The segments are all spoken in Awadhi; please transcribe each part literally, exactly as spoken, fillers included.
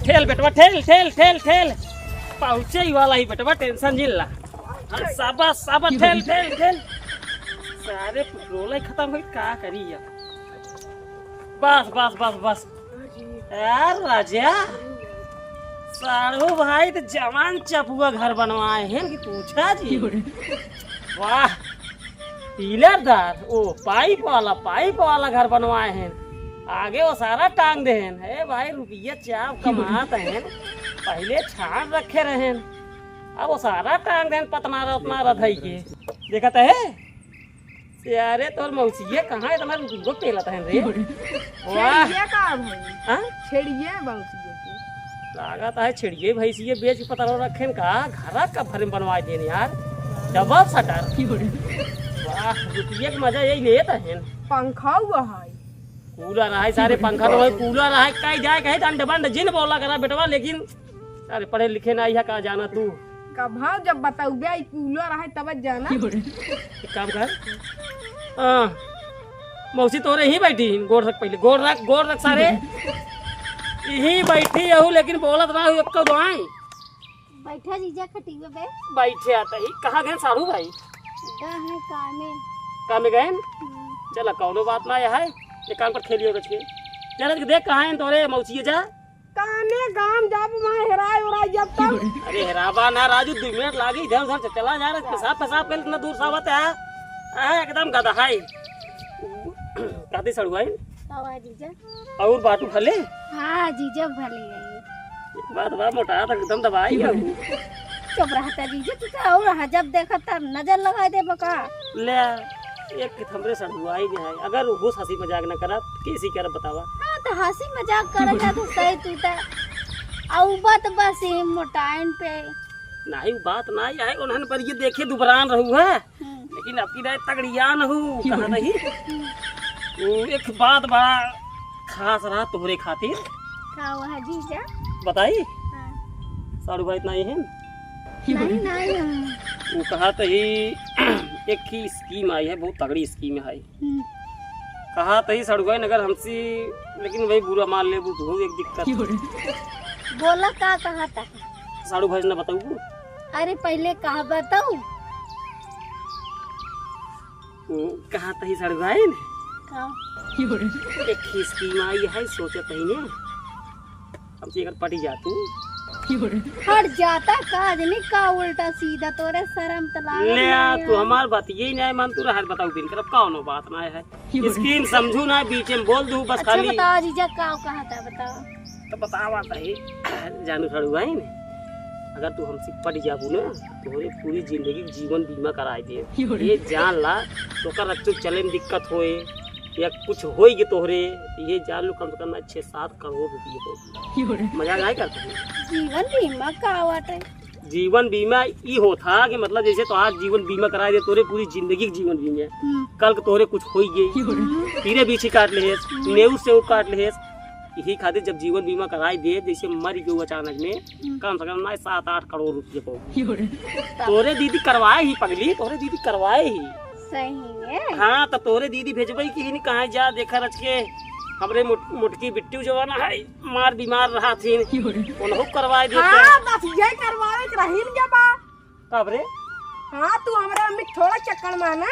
ठेल बेटवा, ठेल, ठेल, ठेल, ठेल। पहुँचे ही वाला ही बेटवा, tension जिन ला। हाँ, शाबाश, शाबाश, ठेल, ठेल, ठेल। सारे पेट्रोल ही खतम होई, का करी अब? बस, बस, बस, बस। यार राजा, साढ़ू भाई तो जवान चपुआ घर बनवाए हैं कि पूछा जी। वाह, पिलरदार, ओ पाइप वाला, पाइप वाला घर बनवाए हैं। आगे वो सारा टांग दे हैं। हे भाई, रुपया चाप कमात हैं, पहले छान रखे रहें, अब वो सारा टांग दे हैं, पतनारा उतनारा धई के। देखत है? अरे तोर मौसिया कहाँ इतना रुपया पेलत हैं रे? वाह। छेड़िए का भाई? हाँ? छेड़िए मौसिया के। लागत है छेड़िए भैंसिए बेच के पतरो रखेन का, घरा का भरे में बनवाए देन यार, डबल शटर। वाह, रुपये के मजा यही लेत हैं। पंखा हुआ है। कूलर है सारे, पंखा तो है, कूलर है, कहीं जाए कहीं डंड बंड जिन बोला करा बेटवा, लेकिन अरे पढ़े लिखे ना, यह का जाना तू? कब हाँ, जब बताउबे ई कूलर है तब जाना। एक काम कर, हाँ, मौसी तोरे ही बैठी, गोड़ रख पहले, गोड़ रख, गोड़ रख सारे। यही बैठी हूँ लेकिन बोलत ना हूँ एको दाई। बैठा जीजा खटिया पे। बैठे आता ही। कहाँ गए साढ़ू भाई? गए हैं कामे। कामे गए? हम्म। चला कौनो बात ना है, एक काम कर खेलियो रच के। चल रच के देख कहाँ है तोरे मौसी जा। काने गाम जब वहाँ हेराय उराय जब तब। अरे हेराबा ना राजू, दो मिनट लागी, इधर उधर से चला जा रहा, पेशाब पेशाब कर इतना दूर सावत है। आ, एकदम गदहाई। कहती सड़ुआई। आवा जीजा। और बाटू भले? हाँ जीजा भले है। एक बात बा मोटा तक एकदम दबाई है। चुप रहता जीजा, तू तो और रहा, जब देखा तब नजर लगा दे बका। ले। एक ठे हमरे सड़ुआई में है, अगर वो हंसी मजाक न करत, कैसी करब बतावा? हाँ, तो हंसी मजाक करत है तो सही तू तो। आऊ बात बस ये मोटाइन पे। नहीं, बात ना है, उन्हन पर ये देखे दुबरान रहू है, हम्म। लेकिन आपकी राय तगड़ियान हूँ, कहा नहीं? हम्म। वो एक बात बड़ा खास रहा तोहरे खातिर। का हुआ है जीजा? बताई? हाँ। साढ़ू भाई इतना ही है? नहीं, नहीं, हम वो कहा तो ही एक ही स्कीम आई है, बहुत तगड़ी स्कीम है। हम्म। कहा तो ही सड़ुआइन अगर हमसे, लेकिन वही बुरा मान लेबू तू, एक दिक्कत। बोला का कहा था? साढ़ू भाई से ना बताऊ। अरे पहले कहा बताऊ? वो कहा तो ही सड़ुआइन। का? एक ही स्कीम आई है, सोचत ही ने। हमसे अगर पटी जा तू। हट जाता का आदमी का उल्टा सीधा तोरे शर्म त लागत ले आ, नहीं तू है। हमार बात यही नहीं मान, तू रहा बताऊ बिन करब, कौनो बात ना है। स्कीम समझू ना, बीच में बोल दू बस अच्छा खाली। बताओ जीजा, का कहा था, बताओ। तो बतावा भाई, जानू सड़ुआइन, अगर तू हमसे पट जाबू ना, तोहरे पूरी जिंदगी के जीवन बीमा कराए दे। ये जान ला, तोकर रच्चो चले में दिक्कत होए, या कुछ होई के तोहरे, ये जान लो, कम से कम छह सात करोड़ रुपये हो। मजाक नाहीं करते हैं। जीवन बीमा का बाटे? जीवन बीमा ई होता कि मतलब जैसे तोहार जीवन बीमा कराए दे, तोरे पूरी जिंदगी के जीवन बीमा। हम्म। कल के तोहरे कुछ होई गई, हम्म। तीरे बीछी काट लेहेस, हम्म। नेउर से काट लेहेस, यही खातिर जब जीवन बीमा कराए दे, जैसे मर गयो अचानक में, हम्म। कम से कम ना सात आठ करोड़ रुपये पाओ। तोरे दीदी करवाए ही पगली, तोरे दीदी करवाए ही। सही है। हाँ, तो तोरे दीदी भेजबे की ही नहीं, कहाँ जा देखा रच के हमरे मोट-, मोटकी बिट्टू जवाना है, मार बीमार रहा थी, उन्हों करवाए देते। हाँ, बस ये करवावे के रहीन के बा। कब रे? हाँ, तू हमरे अम्मी थोड़ा चक्कर माना।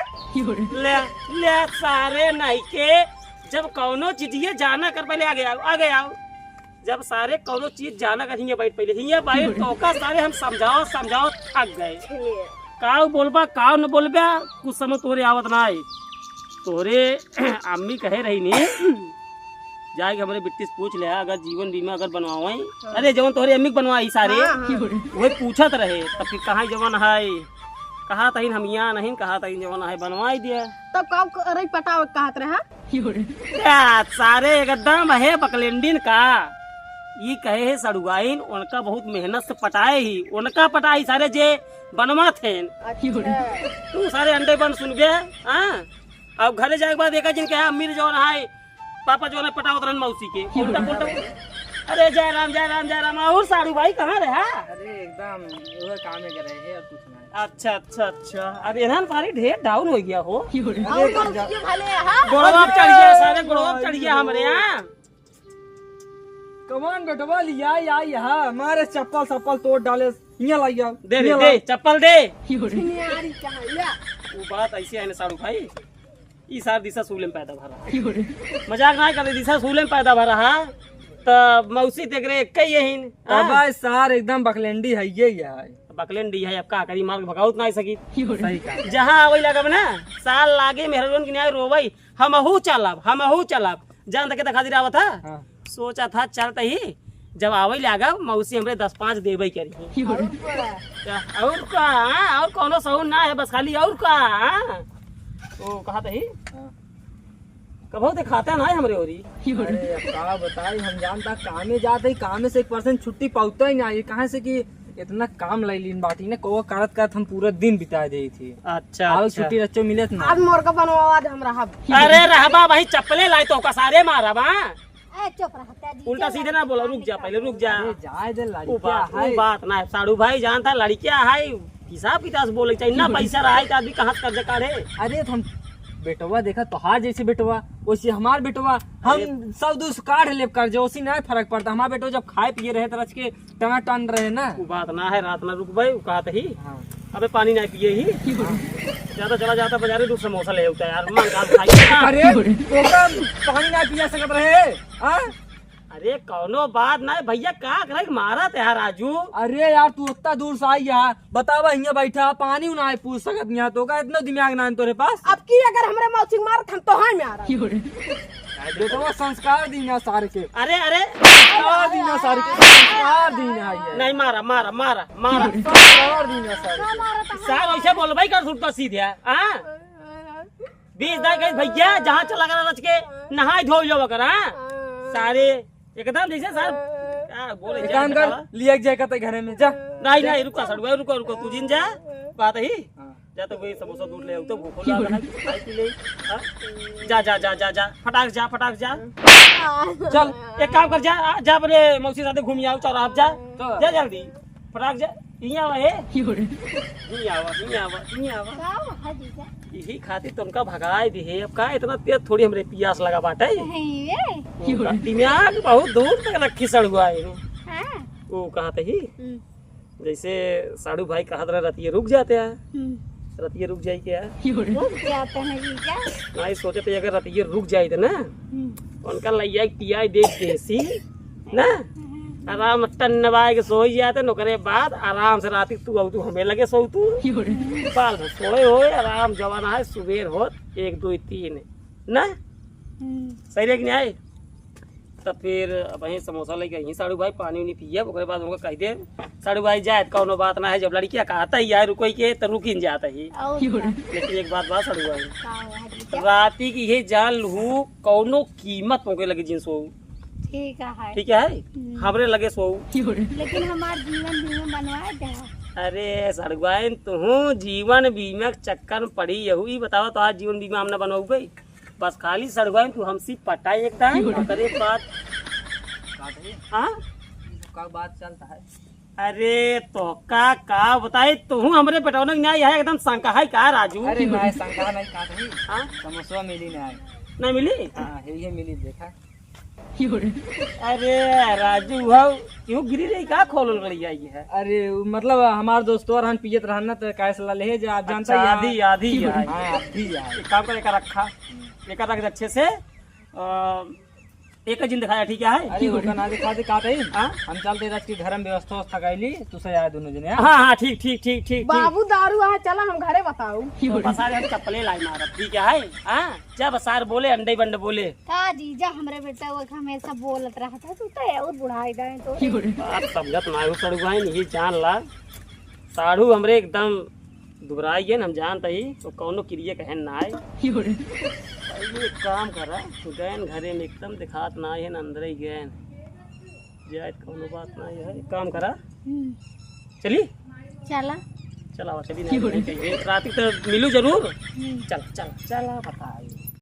ले, ले सारे नहीं के, जब कौनो चीजिए जाना कर पहले आगे आओ, आगे आओ। जब सारे कौनो चीज जाना कर हियाँ बैठ पहले, हियाँ बैठ तो का सारे हम समझाओ, समझाओ थक गए। काऊ बोलबा, काऊ न बोलबा, कुछ समझ तोरे आवत ना आई। तोरे अम्मी कहे रही नी, जाके हमरे बिट्टी से पूछ ले, अगर जीवन बीमा अगर बनवावे, हाँ। अरे जवन तोहरे अम्मी के बनवाई सारे, हाँ, हाँ। वही पूछत रहे, तब फिर कहाँ जवन है, कहा तहीन हम यहाँ नहीं, कहा तहीन जवन है बनवाई दिया। तब का करे पटावे कहत रहे? या, सारे एकदम है बकलेंडिन का, ई कहे है सड़ुआइन, उनका बहुत मेहनत से पटाए ही, उनका पटाई सारे जे बनवा थे। अच्छा। तू सारे अंडे बन सुनबे, हाँ? अब घरे जाए के बाद देखा जिन कहे अम्मी जवन है, पापा जो ना पटावत रहन मौसी के, उल्टा पुल्टा। अरे जय राम, जय राम, जय राम। और साढ़ू भाई कहाँ रहे, हाँ? अरे एकदम वह काम में रहे हैं और कुछ ना। अच्छा, अच्छा, अच्छा। अब इन्हन पानी ढेर down होइ गया हो। अरे, और कौन जा- सी भले, हाँ? गोड़वा पे चढ़ गया, सारे गोड़वा पे चढ़ गया हमरे यहाँ। कमान बेटवा लिया या यहाँ, मारे चप्पल सप्पल तोड़ डाले, यहाँ ला गया, दे, दे, यहाँ ला। दे, चप्पल दे। छिनियारी कहाँ या? वो बात ऐसे है ना साढ़ू भाई, ई सार दिशा सूले में पैदा भरा। मजाक ना करे, दिशा सूले में पैदा भरा, हाँ? त मौसी तेकरे एक ही यही, हाँ? अबे सार एकदम बकलेंडी है ये यार। बकलेंडी है, अब का करी, मार के भगाउत ना सकी। सही कहा। जहाँ आवै लगब ना, सार लागे मेहररुन की न्याय रोवई, "हमहू चलब, हमहू चलब।" जान तक खातिर आवत है। हाँ। सोचा था चलते ही, जब आवै लागब, मौसी हमरे दस पाँच देबै करी। और का? क्या? और का? हाँ? और कौनो सहूर ना है, बस खाली और का? हाँ? वो कहा था ही? हाँ। कबहू देखाता ना है हमरे ओरी। अरे, अब का बताई, हम जानता कामे जात ही, कामे से एक percent छुट्टी पाउता ही ना, ये कहाँ से कि इतना काम लै लीन बाटी ने, को करत करत हम पूरा दिन बिता देई थी। अच्छा, आओ, अच्छा। छुट्टी रच्चो मिलत ना। आज मोर का बनवावा दे हमरा हब। अरे रहबा भाई, चप्पले लाई तो का सारे मारब, हाँ? ए, चुप रह, तेजी उल्टा से सीधे ना बोला, रुक जा, पहले रुक जा। अरे, जाए दे, वो लड़किया बात, वो है। बात ना है, साढ़ू भाई जानता, लड़किया है, हिसाब किताब से बोले के चाहिए, ना पैसा रहा है तो आदमी कहाँ से कर्जा काढ़े? अरे, तो हम बेटवा देखा, तोहार जैसे बेटवा, वैसे हमार बेटवा, हम अरे। सब दूर से काढ़ लेब कर्जा, वैसे ना फर्क पड़ता। हमार बेटवा जब खाए पिए रहे, तो रच के टनाटन रहे ना। वो बात ना है, रात ना रुकबे, वो कहत ही। हाँ। अबे पानी ना पिए ही। हाँ। ज्यादा चला जाता बाजारे, दो समोसा ले होता यार, मन का खाई। अरे, तोका पानी ना पिया सकत रहे, हाँ? अरे, कौनो बात ना है भैया, का करे मारत है राजू? अरे यार, तू उतना दूर से आई है, बतावा, हियाँ बैठा, पानी ना पूछ सकत नहीं है, तोका इतना दिमाग ना है तोरे पास? अब की अगर हमरे मौसी के मारत, हम तो हाय में आ रहा। बेटवा संस्कार दीना सारे के। अरे, अरे। संस्कार दीना सारे के, संस्कार दीना है ये। नहीं, मारा, मारा, मारा, मारा। संस्कार दीना सारे के। सार वैसे बोलबे कर सुनता सीधे, हाँ? बीस दाई कही, "भैया, जहाँ चला करा रच के, नहाए धोए लो बकर, हाँ?" सारे, एकदम जैसे सार, का बोले एक जा, काम कर, बतावा। लिया के जाए कहते घरे में, जा। नहीं, नहीं, रुका, साढ़ू भाई, रुका, रुका, तू जिन जा, बात ही। हाँ। जा तो वही समोसा दूध ले आओ, तो भूख लगा है, कुछ खाई पी ले। हाँ? जा, जा, जा, जा, जा, फटाक जा, फटाक जा। चल, एक काम कर, जा, आ, जा अपने मौसी साथे घूम आओ, चल, आप जा, तो जा जल्दी, फटाक जा, इहाँ आवा, ए। इहाँ आवा, इहाँ आवा, इहाँ आवा। का हुआ, जीजा? यही खातिर तुमका भगाए दिहे, अब का इतना तेज थोड़ी हमरे पियास लगा बाटे। नहीं, ये। दिमाग बहुत दूर तक रखी सड़ुआ है। हाँ। वो कहत ही, हम्म। जैसे साढ़ू भाई कहत रहे, रतिये रुक जाते हैं। हम्म। रतिये रुक जाई क्या? रुक जाते हैं जी क्या? नहीं, सोचे थे अगर रतिये रुक जाई थे ना, हम्म। उनका लैया के पियाई दे देसी ना, हम्म। आराम टन्नबाए के सोई जाते न, ओकरे बाद आराम से रात तू आऊ, तू हमें लगे सो तू। बाल सोए होए, आराम जवान है, सुबेर होत एक, दो, तीन ना। हम्म। सही रहे कि नहीं? तब फिर अब यहीं समोसा लेके यहीं साढ़ू भाई पानी उनी पियब, ओकरे बाद उनका कह दे, "साढ़ू भाई जाए, कौनो बात ना है, जब लड़किया कहता ही आए रुकोई के, तो रुकिन जाता ही।" और क्या? लेकिन एक बात बा साढ़ू भाई, का हुआ है जीजा? राती की ये जान लू, कौनो कीमत मोके लगे जिन सोऊ। ठीक है। ठीक है? हम्म। हमरे लगे सोऊ। लेकिन हमार जीवन बीमा बनवाए दे। अरे साढ़ू भाई, तू जीवन बीमा के चक्कर में पड़ी यहू, ई बतावा तो आज जीवन बीमा हम ना बनवाऊ भाई। बस खाली सड़ुआइन तू हमसे पटाई एक दाएं, ओकरे बाद का कही? हाँ? ई सब का बात चलता है? अरे तो का, का बताई, तू हमरे बेटौना के न्याय है, एकदम शंका है का राजू? अरे नहीं, शंका नहीं, का कही? हाँ? समोसवा मिली नहीं। नहीं मिली? हाँ, ये, ये मिली, देखा। अरे राजू, हो क्यों गिरी रही, का खोलल रही है ये? अरे, उ मतलब हमार दोस्तवा रहन, पियत रहन ना, तो काहे सलाह ले जा, आप जानता अच्छा, ही हैं। आधी, आधी है। हाँ, आधी है। एक काम कर, एका रखा, एका रख दे अच्छे से। अ, एक जिन दिखाया, ठीक है? अरे, ओका ना दिखा दे, का कही? हाँ? हम चलते रच के घर में व्यवस्था, व्यवस्था कैली, तू से आए दोनों जने, हाँ? हाँ, हाँ, ठीक, ठीक, ठीक, ठीक, ठीक। बाबू दारू, हाँ, चला, हम घरे बताऊ। तो बसा दे, हम चप्पले लाई मारब, ठीक है? हाँ? जब सार बोले, अंडे बंडे बोले। का जीजा, हमरे बेटा वो हमेशा बोलत रहता, तू तो और बुढ़ाई गए तो। बात समझत ना हो, सड़ुआइन, ये जान ला, साढ़ू हमरे एकदम दुबराई गए, हम जानत ही, तो कौनो किरिया कहन ना आए। ये काम करा, गैन घरे में एकदम दिखात ना है, अंदर ही गैन। जाए, कौनो बात ना है, एक काम करा। हम्म। चली? चला। चला, चली ना, क्यों रे? कहीं रात की तो मिलू जरूर। हम्म। चल, चल, चला, बताई।